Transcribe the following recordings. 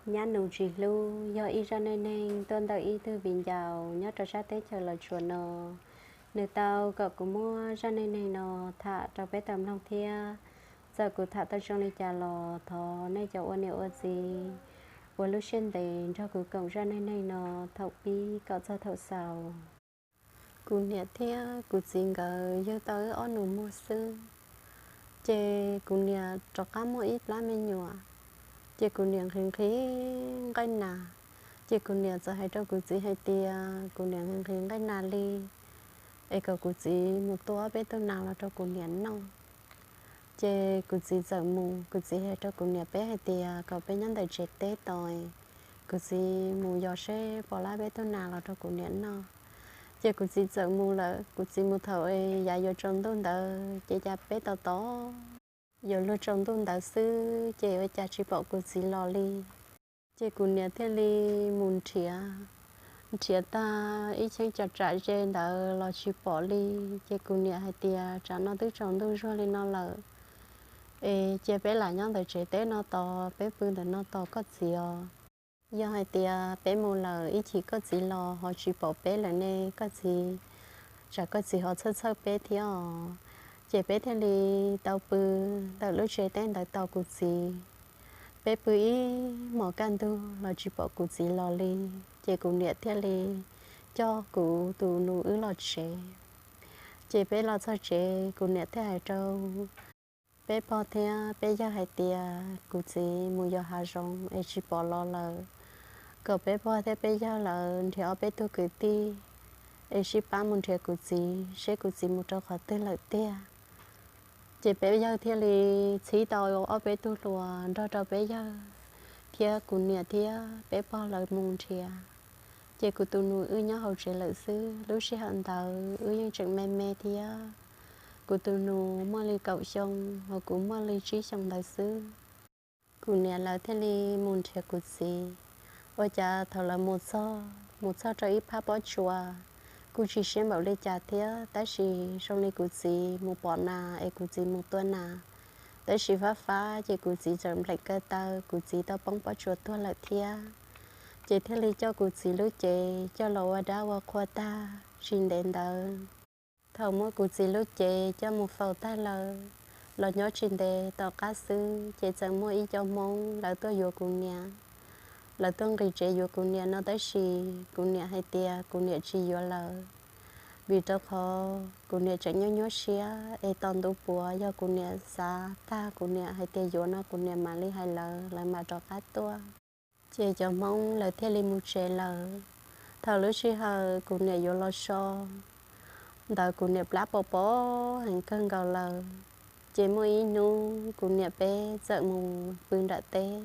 Nyab Nus Tsis Hlub yog ib zaj neej neeg tuaj ntawm ib tug viv ncaus nyob rau sab teb chaws Los Tsuas no. Nws tau kom kuv muab zaj neej neeg no tham rau peb tau mloog thiab. Txawm kuv tham tau zoo li cas los thov nej cov ua niam ua txiv ua lub siab ntev nrog kuv koom zaj neej neeg no thaum pib kom txog thaum xaus. Kuv niam thiab kuv txiv nkawd yug tau wb ob nus muag xwb, ces kuv niam rov qab muaj ib plab me nyuam, ces kuv niam nqhis nqhis nqaij nas, ces kuv niam txawm hais rau kuv txiv hais tias kuv niam nqhis nqhis nqaij nas li, es kom kuv txiv mus tua ob peb tug nas los rau kuv niam noj. Ces kuv txiv txawm mus, kuv txiv hais rau kuv niam peb hais tias kom peb nyob ntawm tsev teb tos, kuv txiv mus yos seb puas lab peb tug nas los rau kuv niam noj. Ces kuv txiv txawm mus lawm, kuv txiv mus thaum yav yuav tsaus ntuj ntawd, ces cas peb tos tos yuav luag tsaus ntuj ntawd xwb ces ua cas tsis pom kuv txiv los li. Ces kuv niam thiaj li mus nrhiav, nrhiav tag ib cheeb tsam ze ntawd los tsis pom li. Ces kuv niam hais tias tsam no twb tsaus ntuj zuag li no lawm, es cia peb lam nyob ntawm tsev teb no tos, peb pw ntawm no tos koj txiv os. Yog hais tias peb mus lawm ib chim koj txiv los ho tsis pom peb lawm ne, koj txiv, tsam koj txiv ho txhawj txhawj peb thiab os. Ces peb thiaj li tau pw ntawm lub tsev teb ntawd tos kuv txiv. Peb pw ib hmos kaj ntug los tsis pom kuv txiv los li. Ces kuv niam thiaj li coj kuv tus nus wb los tsev. Ces peb los txog tsev, kuv niam thiaj hais rau peb pog thiab peb yawg hais tias kuv txiv mus yos hav zoov es tsis pom los lawm, kom peb pog thiab peb yawg lawv nrhiav ob peb tug kwv tij es sib pab mus nrhiav kuv txiv seb kuv txiv mus rau qhov twg lawm tiag. Ces peb yawg thiaj li txhib tau ob peb tug hluas nrog rau peb yawg thiab kuv niam thiab peb pog lawv mus nrhiav. Ces kuv tus nus wb nyob hauv tsev lawm xwb. Lub sij hawm ntawd wb yeej tseem me me thiab. Kuv tus nus muaj li kaum xyoo, hos kuv muaj li tsib xyoo ntawd xwb. Kuv niam lawv thiaj li mus nrhiav kuv txiv. Ua cas thaum lawv mus txog, mus txog rau ib phab pob tsuas, kuj tsis siab npaum li cas thiab, tab sis zoo li kuv txiv mus pom nas es kuv txiv mus tua nas, tab sis fab fab ces kuv txiv txawm npleem kaw taw, kuv txiv tau poob pob tsuas tuag lawm thiab. Ces thiaj li coj kuv txiv lub cev coj los ua dab ua qhua tag. Tsis ntev ntawd, thaum muab kuv txiv lub cev coj mus faus tag lawm, los nyob tsis ntev tom qab xwb ces txawm muaj ib co Hmoob lawv tuaj yuav kuv niam. Lawv tuaj nqis tsev yuav kuv niam no tab sis kuv niam hais tias kuv niam tsis yuav lawv, vim rau qhov kuv niam tseem nyuaj nyuaj siab es tos ntu puav yog kuv niam xav tag kuv niam hais tias yuav no kuv niam mam li hais lawv, lawv mam rov qab tuaj. Ces cov Hmoob lawv thiaj li mus tsev lawm. Thaum lub sij hawm kuv niam yuav los so ntawd kuv niam plab pos pos heev kawg nkaus lawm. Ces muaj ib hnub kuv niam peb txawm mus pw nram teb,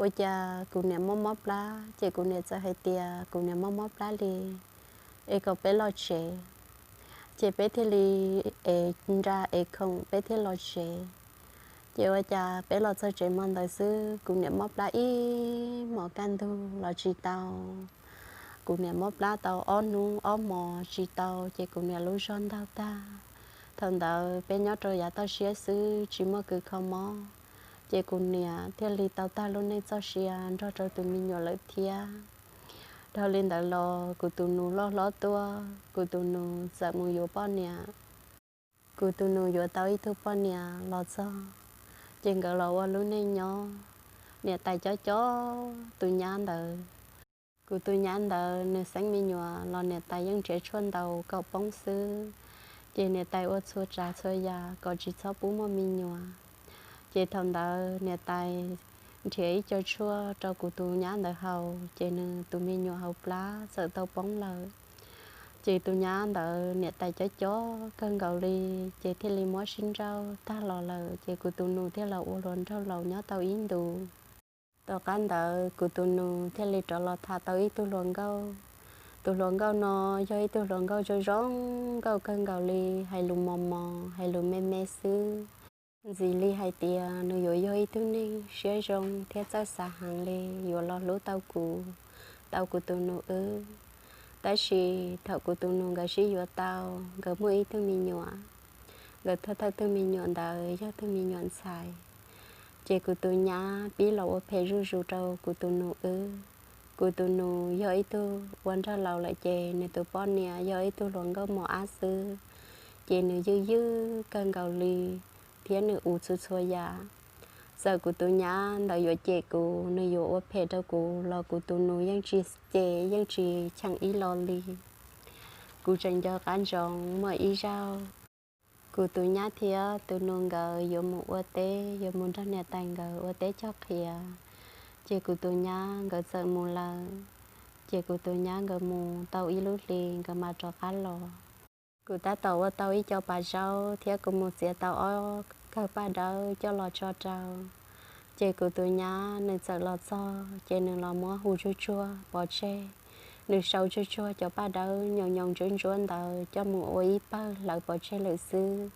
ua cas kuv niam mob mob plab ces kuv niam txawm hais tias kuv niam mob mob plab li, es kom peb los tsev. Ces peb thiaj li ev nra ev khoom peb thiaj los tsev. Ces ua cas peb los txog tsev hmo ntawd xwb kuv niam mob plab ib hmos kaj ntug los tsis tau. Kuv niam mob plab tau ob hnub ob hmos tsis tau ces kuv niam lub zog ntaug tag. Thaum ntawd peb nyob rau yav toj siab xwb tsis muaj kws kho mob, ces kuv niam thiaj li tau tag lub neej txoj sia nrog rau tus me nyuam lawm thiab. Dhau li ntawd los kuv tus nus loj hlob tuaj, kuv tus nus txawm mus yuav poj niam. Kuv tus nus yuav tau ib tug poj niam los txog, ces nkawd los ua lub neej nyob. Niam tais cob cob tus nyab ntawd. Kuv tus nyab ntawd nws xeeb me nyuam los niam tais yeej nrhiav tshuaj ntaus kom poob xwb, ces niam tais ua txhua tsav txhua yam kom tsis txhob pub muaj me nyuam. Ces thaum ntawd niam tais nrhiav ib co tshuaj rau kuv tus nyab ntawd haus ces nws tus me nyuam hauv plab txawm tau poob lawm. Ces tus nyab ntawd niam tais cob cob kawg nkaus li, ces thiaj li muab sib nrauj tag los lawm ces kuv tus nus thiaj los ua hluas nraug laus nyob tau ib ntus. Tom qab ntawd kuv tus nus thiaj li rov los tham tau ib tug hluas nkauj. Tus hluas nkauj no yog ib tug hluas nkauj zoo zoo nkauj kawg nkaus li, hais lus mos mos hais lus me me xwb. Ntxiv li hais tias nws yuav yog ib tug neeg siab zoo thiab txawj xav heev li, yuav los hlub tau kuv, tau kuv tus nus wb. Tab sis thaum kuv tus nus nkawd sib yuav tau, nkawd muaj ib tug me nyuam. Nkawd thawj thawj tug me nyuam ntawd yog tug me nyuam ntxhais. Ces kuv tus nyab pib los ua phem zuj zus rau kuv tus nus wb. Kuv tus nus yog ib tug ua nraug laus lawm ces nws tus poj niam yog ib tug hluas nkauj mos ab xwb, ces nws ywj ywj kawg nkaus li thiab nws ua txhua txhua yam. Txawm kuv tus nyab ntawd yuav cem kuv, nws yuav ua phem rau kuv los kuv tus nus yeej tsis cem yeej tsis cheem ib lo li. Kuv tseem nco qab ntsoov muaj ib zaug kuv tus nyab thiab tus nus nkawd yuav mus ua teb, yuav mus nrog niam tais nkawd ua teb chaws qhia. Ces kuv tus nyab nkawd txawm mus lawm. Ces kuv tus nyab nkawd mus tau ib lub hli nkawd mam rov qab los. Kuv tab tom ua tau ib co pas zaub thiab kuv mus txiav tau ob kawm paj dawb coj los tso rau. Ces kuv tus nyab nws txawm los txog ces nws los muab hu tsuag tsuag pov tseg. Nws sau tsuag tsuag cov paj dawb nyoos nyoos ntsuab ntsuab ntawd coj mus ua ib pawg hlawv pov tseg lawm xwb.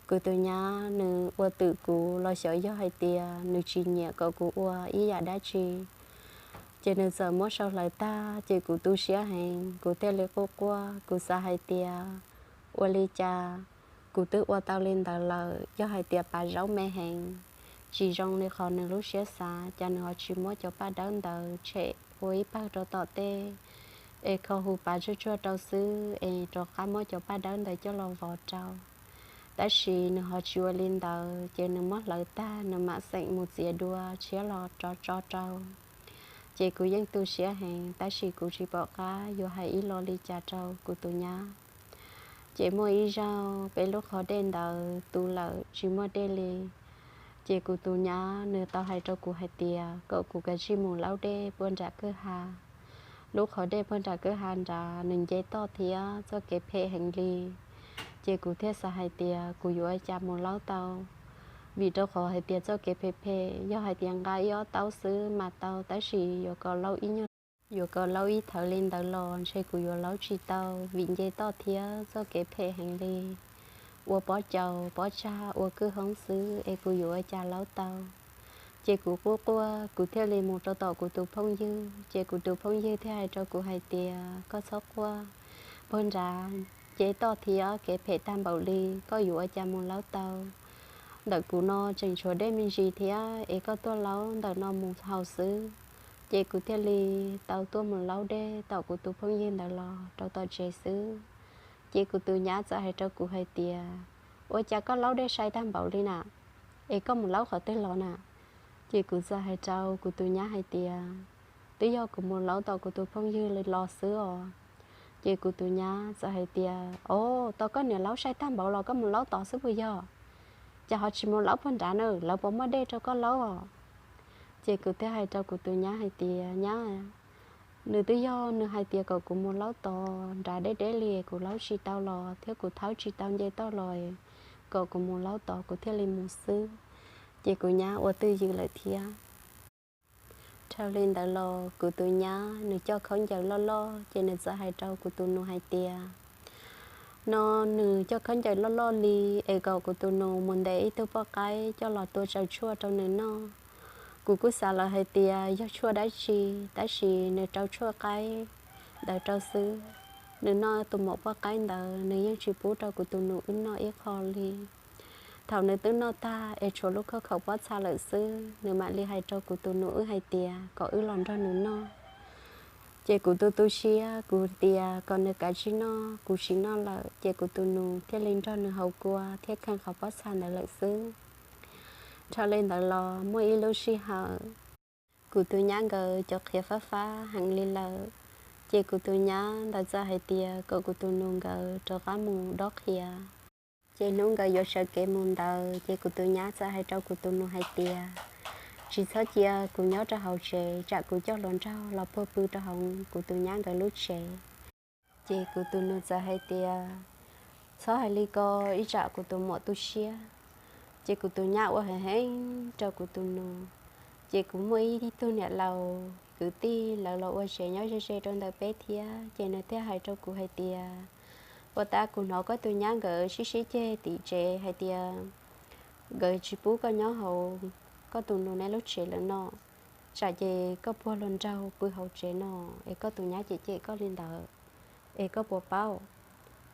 Kuv tus nyab nws ua twm kuv los xyov yog hais tias nws tsis nyiam kom kuv ua ib yam dab tsi. Ces nws txawm muab sau hlawv tag ces kuv tu siab heev, kuv thiaj li quaj quaj, kuv xav hais tias ua li cas kuv twb ua tau li ntawd lawm, yog hais tias pas zaub me heev, tsis zoo li qhov nws lub siab xav, cas nws ho tsis muab cov paj dawb ntawd tshem ua ib pawg rau tom tej, es kho hu pas tsuag tsuag rau xwb es rov qab muab cov paj dawb ntawd coj los vov rau. Tab sis nws ho tsis ua li ntawd, ces nws muab hlawv tag nws mam xeem mus txiav dua tshiab los rov tso rau. Ces kuv yeej tu siab heev, tab sis kuv tsis pom qab yuav hais ib lo li cas rau kuv tus nyab. Ces muaj ib zaug peb lub qhov dej ntawd tu lawm tsis muaj dej li. Ces kuv tus nyab nws tau hais rau kuv hais tias kom kuv kav tsij mus laub dej puag nram kwj ha. Lub qhov dej puag nram kwj ha nrad nws nce toj thiab txoj kev phem heev li. Ces kuv thiaj xav hais tias kuv yuav ua cas mus laub tau, vim rau qhov hais tias txoj kev phem phem yog hais tias nqa ib ob taub xwb mas tau, tab sis yuav kom laub ib nyuag, yuav kom laub ib thawv li ntawd los ntshe kuv yuav laub tsis tau vim nce toj thiab txoj kev phem heev li. Ua pob caus pob tsag ua kwj hoob xwb es kuv yuav ua cas laub tau. Ces kuv quaj quaj kuv thiaj li mus rau tom kuv tus phooj ywg, ces kuv tus phooj ywg thiaj hais rau kuv hais tias koj txhob quaj, puag nrad nce toj thiab kev phem tag npaum li, koj yuav ua cas mus laub tau. Ntawm kuv no tseem tshuav dej me ntsis thiab es koj tuaj laub ntawm no mus haus xwb. Ces kuv thiaj li tau tuaj mus laub dej tom kuv tus phooj ywg ntawd los rau tom tsev xwb. Ces kuv tus nyab txawm hais rau kuv hais tias, ua cas koj laub dej sai tag npaum li na, es koj mus laub qhov twg los na? Ces kuv txawm hais rau kuv tus nyab hais tias, twb yog kuv mus laub tom kuv tus phooj ywg los xwb os. Ces kuv tus nyab txawm hais tias, o, tos koj niam laub sai tag npaum los koj mus laub tod xwb puas yog? Ces ho tsis mus laub puag nrad na, lawv puas muaj dej rau koj laub os? Ces kuv thiaj hais rau kuv tus nyab hais tias, nyab, nws twb yog nws hais tias kom kuv mus laub tod nrad deb deb li kuv laub tsis tau los thiab kuv thawb tsis tau nce toj los, kom kuv mus laub tod kuv thiaj li mus xwb. Ces kuv nyab ua twj ywm lawm thiab. Dhau li ntawd los kuv tus nyab nws coj khaub ncaws loj loj ces nws txawm hais rau kuv tus nus hais tias, no nws coj khaub ncaws loj loj li es kom kuv tus nus mus ntes ib tug poj qaib coj los tua tsaws tshuaj rau nws noj. Kuv kuj xav lawm hais tias yog tshuaj dab tsi, tab sis nws rau tshuaj qaib ntawd rau xwb. Nws noj tus maum poj qaib ntawd nws yeej tsis pub rau kuv tus nus wb noj ib qho li. Thaum nws twb noj tag es tshuav lub khob khaum pob txha lawm xwb, nws mam li hais rau kuv tus nus wb hais tias kom wb los nrog nws noj. Ces kuv tu tu siab, kuv tias kom nws kav tsij noj, kuv tsis noj lawm. Ces kuv tus nus thiaj li nrog nws haus kua thiab kheej qhov pob txha ntawd lawm xwb. Dhau li ntawd los muaj ib lub sij hawm, kuv tus nyab nkawd cov qhiav fab fab heev li lawm. Ces kuv tus nyab ntawd txawm hais tias kom kuv tus nus nkawd rov qab mus dob qhia. Ces hnub nkawd yuav sawv kev mus ntawd, ces kuv tus nyab txawm hais rau kuv tus nus hais tias, tsis txhob cia kuv nyob rau hauv tsev, tsam kuv coj hluas nraug los puag pw rau hauv kuv tus nyab nkawd lub tsev. Ces kuv tus nus txawm hais tias, txhob hais li ko, ib tsam kuv tus muam tu siab. Ces kuv tus nyab ua heev heev rau kuv tus nus. Ces kuv muaj ib tug niam laus kwv tij lawv los ua tsev nyob ze ze rau ntawm peb thiab, ces nws thiaj hais rau kuv hais tias, ua cas kuv hnov koj tus nyab nkawd sib sib ceg tim tsev hais tias nkawd tsis pub koj nyob hauv koj tus nus neb lub tsev lawm no, tsam ces koj puag hluas nraug pw hauv tsev no es koj tus nyab cem cem koj li ntawd, es koj puas paub?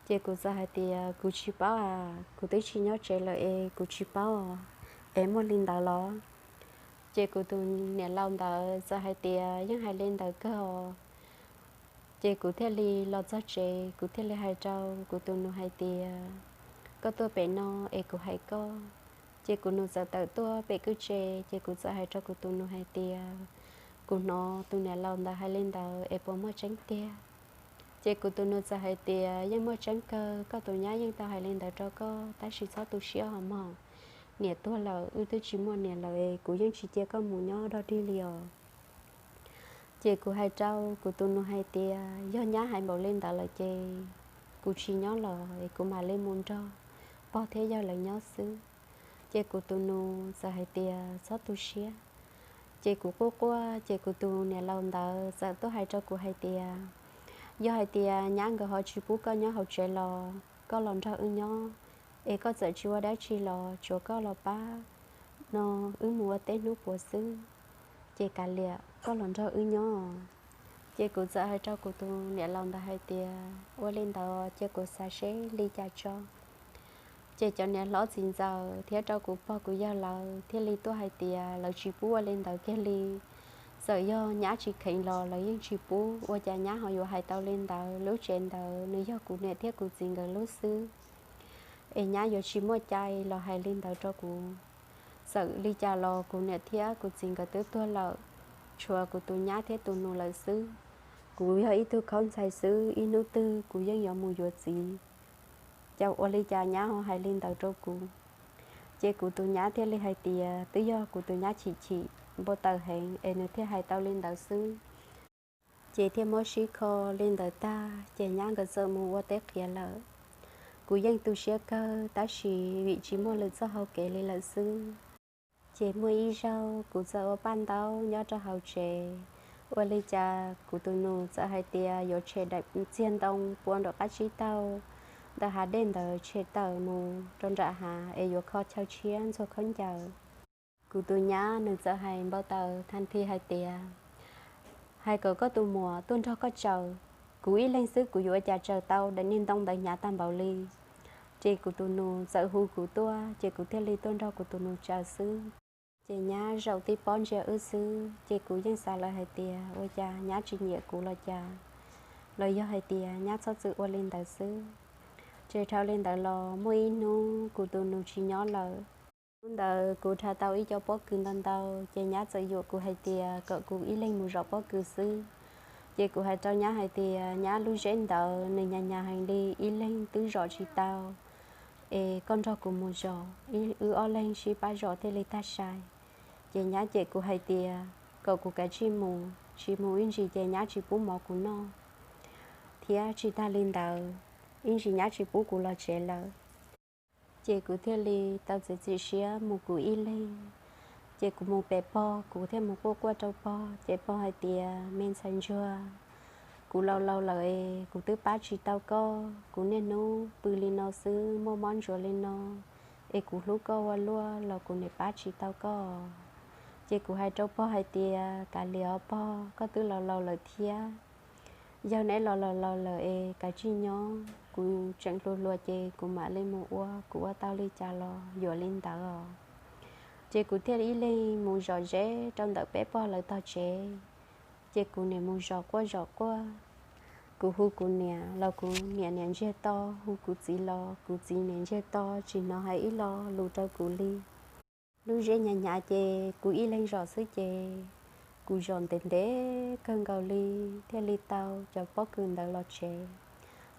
Ces kuv txawm hais tias, kuv tsis paub a, kuv twb tsis nyob tsev lawm es kuv tsis paub, es muaj li ntawd los? Ces kuv tus niam laus ntawd txawm hais tias, Yeej hais li ntawd kawg os. Ces kuv thiaj li los txog tsev, kuv thiaj li hais rau kuv tus nus hais tias, Koj tuaj pem no es kuv hais koj. Ces kuv nus txawm tawm tuaj pem kwj tse, ces kuv txawm hais rau kuv tus nus hais tias, Kuv hnov tus niam laus ntawd hais li ntawd es puas muaj tseeb tiag? Ces kuv tus nus txawm hais tias, Yeej muaj tseeb kawg, koj tus nyab yeej tau hais li ntawd rau koj, tab sis txhob tu siab os mog. Niam tuag lawm, wb twb tsis muaj niam lawm es kuv yeej tsis cia koj mus nyob dog dig li os. Ces kuv hais rau kuv tus nus hais tias, Yog nyab hais npaum li ntawd lawm ces kuv tsis nyob los es kuv mam li mus nrog pog thiab yawg lawv nyob xwb. Ces kuv tus nus txawm hais tias, Txhob tu siab. Ces kuv quaj quaj, ces kuv tus niam laus ntawd txawm tuaj hais rau kuv hais tias, Yog hais tias nyab nkawd ho tsis pub koj nyob hauv tsev los koj los nrog wb nyob, es koj txawm tsis ua dab tsi los tsuav koj los pab no, wb mus ua teb hnub puav xwb, ces kav liam koj los nrog wb nyob. Ces kuv txawm hais rau kuv tus niam laus ntawd hais tias, Ua li ntawd cia kuv xav seb li cas tso. Ces cov niam hlob txiv ntxawm thiab rau kuv pog kuv yawg lawv thiaj li tuaj hais tias lawv tsis pub ua li ntawd kiag li. Txawm yog nyab tsis kheev los lawv yeej tsis pub, ua cas nyab ho yuav hais tau li ntawd? Lub tsev ntawd nws yog kuv niam thiab kuv txiv nkawd lub xwb, es nyab yuav tsis muaj cai los hais li ntawd rau kuv. Txawm li cas los kuv niam thiab kuv txiv nkawd twb tuag lawm, tshuav kuv tus nyab thiab tus nus lawm xwb. Kuv yog ib tug khaub ntxhais xwb, ib hnub twg kuv yeej yuav mus yuav txiv. Cas ua li cas nyab ho hais li ntawd rau kuv? Ces kuv tus nyab thiaj li hais tias twb yog kuv tus nyab chim chim npau taws heev es nws thiaj hais tau li ntawd xwb. Ces thiaj muab sib kho li ntawd tag ces nyab nkawd txawm mus ua teb qhiav lawm. Kuv yeej tu siab kawg tab sis vim tsis muaj lwm txoj hau kev li lawm xwb. Ces muaj ib zaug kuv txawm ua paj ntaub nyob rau hauv tsev, ua li cas kuv tus nus txawm hais tias yuav tshem daim txiag ntoo pua nram qab tsib taug ntawm hav dej ntawd tshem tawm mus rau nram hav es yuav kho chaw tshiab ntxuag khaub ncaws. Kuv tus nyab nws txawm hais npau taws tha thi hais tias, Hais kom koj tus muam tuaj nrog koj tsaws, kuv ib leeg xwb kuv yuav ua cas tsaws tau daim niag ntoo ntawd hnyav tag npaum li. Ces kuv tus nus txawm hu kuv tuaj ces kuv thiaj li tuaj nrog kuv tus nus tsaws xwb. Ces nyab zaum tib pob ntsia wb xwb ces kuv yeej xav lawm hais tias ua cas nyab tsis nyiam kuv los cas, los yog hais tias nyab txhob txwm ua li ntawd xwb. Ces dhau li ntawd los muaj ib hnub kuv tus nus tsis nyob lawm. Hnub ntawd kuv dhau tau ib co pob kws ntau ntau ces nyab txawm yuam kuv hais tias kom kuv ib leeg mus zov pob kws xwb. Ces kuv hais rau nyab hais tias, Nyab, lub zeb ntawd nws hnyav hnyav heev li, ib leeg twb zov tsis tau, es koj nrog kuv mus zov, wb ob leeg sib pab zov thiaj li tag sai. Ces nyab cem kuv hais tias kom kuv kav tsij mus, tsis mus ib ntsis ces nyab tsis pub mov kuv noj, thiab tsis tag li ntawd, ib ntsis nyab tsis pub kuv los tsev lawm. Ces kuv thiaj li tau txiav txim siab mus kuv ib leeg. Ces kuv mus pem pog, kuv thiaj mus quaj quaj rau pog, ces pog hais tias, Me ntxhais ntsuag, kuv laus laus lawm es kuv twb pab tsis tau koj, kuv niaj hnub pw li no xwb, muaj mob ntsuav li no, es kuv hlub koj ua luaj los kuv niam pab tsis tau koj. Ces kuv hais rau pog hais tias, Kav liam os pog, koj twb laus laus lawm thiab, yog neb los laus laus lawm es kav tsij nyob, kuv tseem hluas hluas ces kuv mam li mus ua, kuv ua tau li cas los yuav li ntawd os. Ces kuv thiaj ib leeg mus zom zeb rau ntawm peb pog lawv tog tsev. Ces kuv niam mus zov quaj zov quaj, kuv hu kuv niam los kuv niam niam ntsiag to, hu kuv txiv los kuv txiv niam ntsiag to, tsis hnov hais ib lo lus rau kuv li. Lub zeb hnyav hnyav ces kuv ib leeg zom xwb ces kuv zom ntev ntev kawg nkaus li thiaj li tau cov pob kws ntawd los tsev.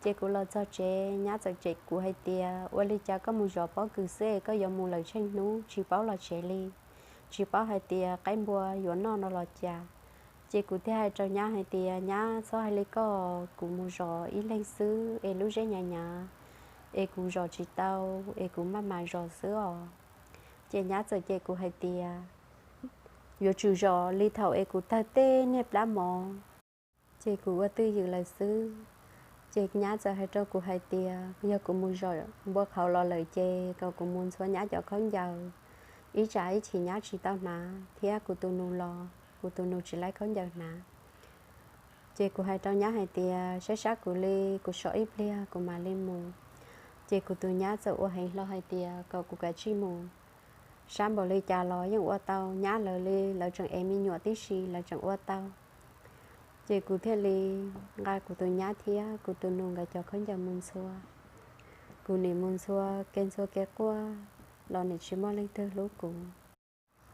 Ces kuv los txog tsev, nyab txawm cem kuv hais tias, Ua li cas koj mus zov pob kws xwb es koj yuav mus lawm tsheej hnub tsis paub los tsev li, tsis paub hais tias qaib npua yuav noj no los cas? Ces kuv thiaj hais rau nyab hais tias, Nyab, txhob hais li koj, kuv mus zov ib leeg xwb es lub zeb hnyav hnyav es kuv zom tsis tau, es kuv maj mam zom xwb os. Ces nyab txawm cem kuv hais tias, Yuav tsum zom li thaum es kuv tawg tej niag plab mov. Ces kuv ua twj ywm lawm xwb. Ces nyab txawm hais rau kuv hais tias yog kuv mus zom npua qhauv los lawm ces kom kuv mus ntxhua nyab cov khaub ncaws, ib tsam ib chim nyab tsis tau hnav thiab kuv tus nus los kuv tus nus tsis laib khaub ncaws hnav. Ces kuv hais rau nyab hais tias sab sab kuv li, kuv so ib pliag kuv mam li mus. Ces kuv tus nyab txawm ua heev hlo hais tias kom kuv kav tsij mus. sab npaum li cas los yeej ua tau, nyab lawv li lawv tseem ev me nyuam tib si lawv tseem ua tau. Ces kuv thiaj li nqa kuv tus nyab thiab kuv tus nus nkawd cov khaub ncaws mus ntxhua. Kuv nim mus ntxhua kev ntxhua kev quaj los nim tsis muaj leej twg hlub kuv.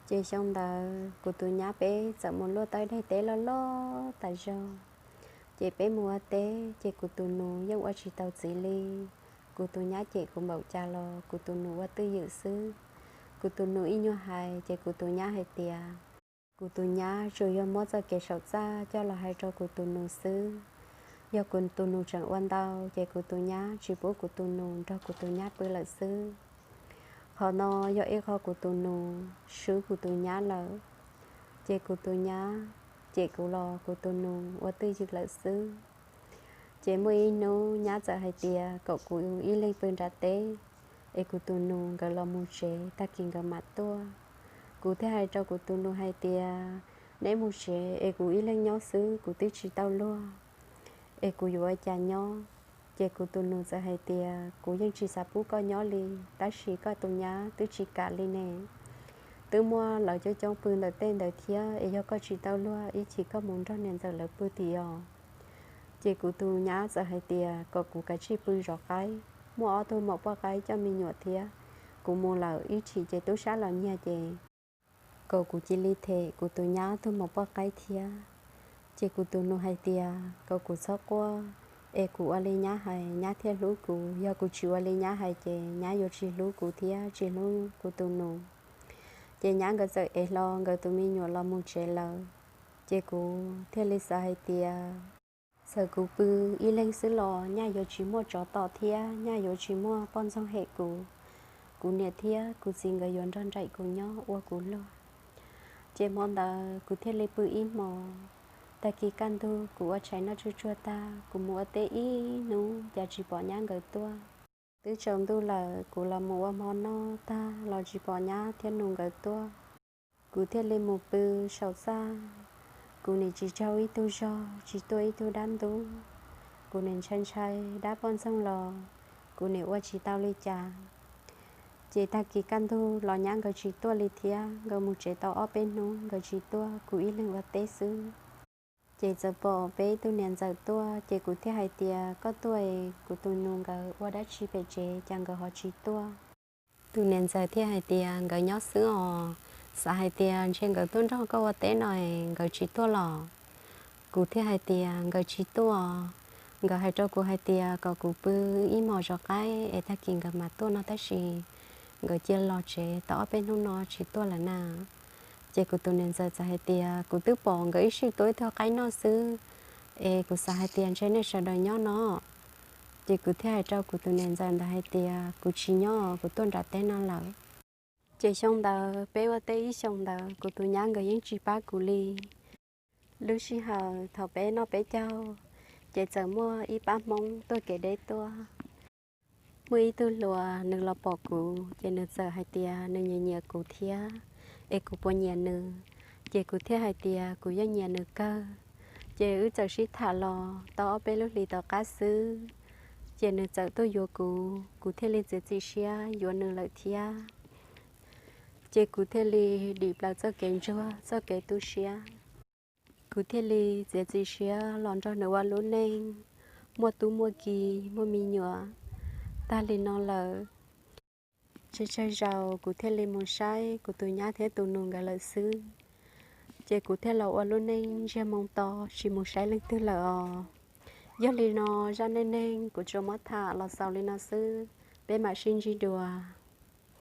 Ces xyoo ntawd kuv tus nyab peb txawm mus luaj tau ib daim teb loj loj tas zog. Ces peb mus ua teb ces kuv tus nus yeej ua tsis tau txiv li. Kuv tus nyab cem kuv npaum cas los kuv tus nus ua twj ywm xwb. Kuv tus nus ib nyuag hais ces kuv tus nyab hais tias kuv tus nyab tsuas yog muab txoj kev saum txaj coj los hais rau kuv tus nus xwb. Yog kuv tus nus tseem ua ntau ces kuv tus nyab tsis pub kuv tus nus nrog kuv tus nyab pw lawm xwb. Qhov no yog ib qho kuv tus nus swb kuv tus nyab lawm, ces kuv tus nyab cem kuv los kuv tus nus ua twj ywm lawm xwb. Ces muaj ib hnub nyab txawm hais tias kom kuv ib leeg pw nram teb, es kuv tus nus nkawd los mus tsev tag kis nkawd mam tuaj. Kuv thiaj hais rau kuv tus nus hais tias, neb mus tsev es kuv ib leeg nyob xwb kuv twb tsis tau luag, es kuv yuav ua cas nyob? Ces kuv tus nus txawm hais tias, kuv yeej tsis xav pub koj nyob li, tab sis koj tus nyab twb tsis kam li ne. Twb muaj lawv coob coob pw ntawm tej ntawd thiab, es yog koj tsis tau luag ib chim koj mus nrog niam ntxawm lawv pw tim os. Ces kuv tus nyab txawm hais tias kom kuv kav tsij pw zov qaib, muaj ob tug maum poj qaib coj me nyuam thiab, kuv mus lawm ib chim ces tub sab los nyiag ces kom kuv cia li them kuv tus nyab tug maum poj qaib thiab. Ces kuv tus nus hais tias kom kuv txhob quaj, es kuv ua li nyab hais nyab thiaj hlub kuv, yog kuv tsis ua li nyab hais ces nyab yuav tsis hlub kuv thiab tsis hlub kuv tus nus. Ces nyab nkawd txawm ev hlo nkawd tus me nyuam los mus tsev lawm, ces kuv thiaj li xav hais tias txawm kuv pw ib leeg xwb los nyaj yuav tsis muaj tsov tom thiab nyaj yuav tsis muaj poj ntxoog hem kuv. Kuv niam thiab kuv txiv nkawd yuav nrog nraim kuv nyob ua kuv luag. Ces hmo ntawd kuv thiaj li pw ib hmos. Tag kis kaj ntug kuv ua tshais noj tsuj tsuag tag kuv mus ua teb ib hnub cas tsis pom nyab nkawd tuaj. Twb tsaus ntuj lawm kuv los mus ua hmo noj tag los tsis pom nyab thiab nus nkawd tuaj. Kuv thiaj li mus pw saum txaj, kuv nim tsis tsaug ib tug zog tsis tuaj ib tug dab ntub. Kuv nim ntshai ntshai dab poj ntxoog los kuv nim ua tsis tau li cas. Ces tag kis kaj ntug los nyab nkawd tsis tuaj li thiab, nkawd mus tsev tau ob peb hnub nkawd tsis tuaj kuv ib leeg ua teb xwb. Ces txawm pom peb tug niam ntxawm tuaj ces kuv thiaj hais tias koj tuaj es kuv tus nus nkawd ua dab tsi pem tsev cas nkawd ho tsis tuaj? Tus niam ntxawm thiaj hais tias nkawd nyob xwb os, xav hais tias ntshe nkawd tuaj nrog koj ua teb no es nkawd tsis tuaj los? Kuv thiaj hais tias nkawd tsis tuaj. Nkawd hais rau kuv hais tias kom kuv pw ib hmos zov qaib es tag kis nkawd mam tuaj no tab sis nkawd cia los tsev tau ob peb hnub no tsis tuaj lawm na. Ces kuv tus niam ntxawm txawm hais tias kuv twb pom nkawd ib sij tuaj ib tug qaib noj xwb, es kuv xav hais tias ntshe nej sawv daws nyob no. Ces kuv thiaj hais rau kuv tus niam ntxawm ntawd hais tias kuv tsis nyob, kuv tuaj nram teb no lawm. Ces xyoo ntawd peb ua teb ib xyoos ntawd kuv tus nyab nkawd yeej tsis pab kuv li. Lub sij hawm thaum peb noj peb caug, ces txawm muaj ib pab Hmoob tuaj kev deb tuaj. Muaj ib tug hluas nws los pom kuv ces nws txawm hais tias nws nyiam nyiam kuv thiab, es kuv puas nyiam nws. Ces kuv thiaj hais tias kuv yeej nyiam nws kawg. Ces wb txawm sib tham los tau ob peb lub hlis tom qab xwb, ces nws txawm tuaj yuav kuv, kuv thiaj li txiav txim siab yuav nws lawm thiab. Ces kuv thiaj li dim plaws txoj kev ntsuag txoj kev tu siab. Kuv thiaj li txiav txim siab los nrog nws ua lub neej, muaj tub muaj ki, muaj me nyuam tag li no lawm. Tsawg tsawg zaus kuv thiaj li mus saib kuv tus nyab thiab tus nus nkawd lawm xwb. Ces kuv thiaj los ua lub neej ntsiag moo to tsis mus saib leej twg lawm os. Yog li no, zaj neej neeg kuv tsuas muab tham los xaus li no xwb, peb mam sib ntsib dua.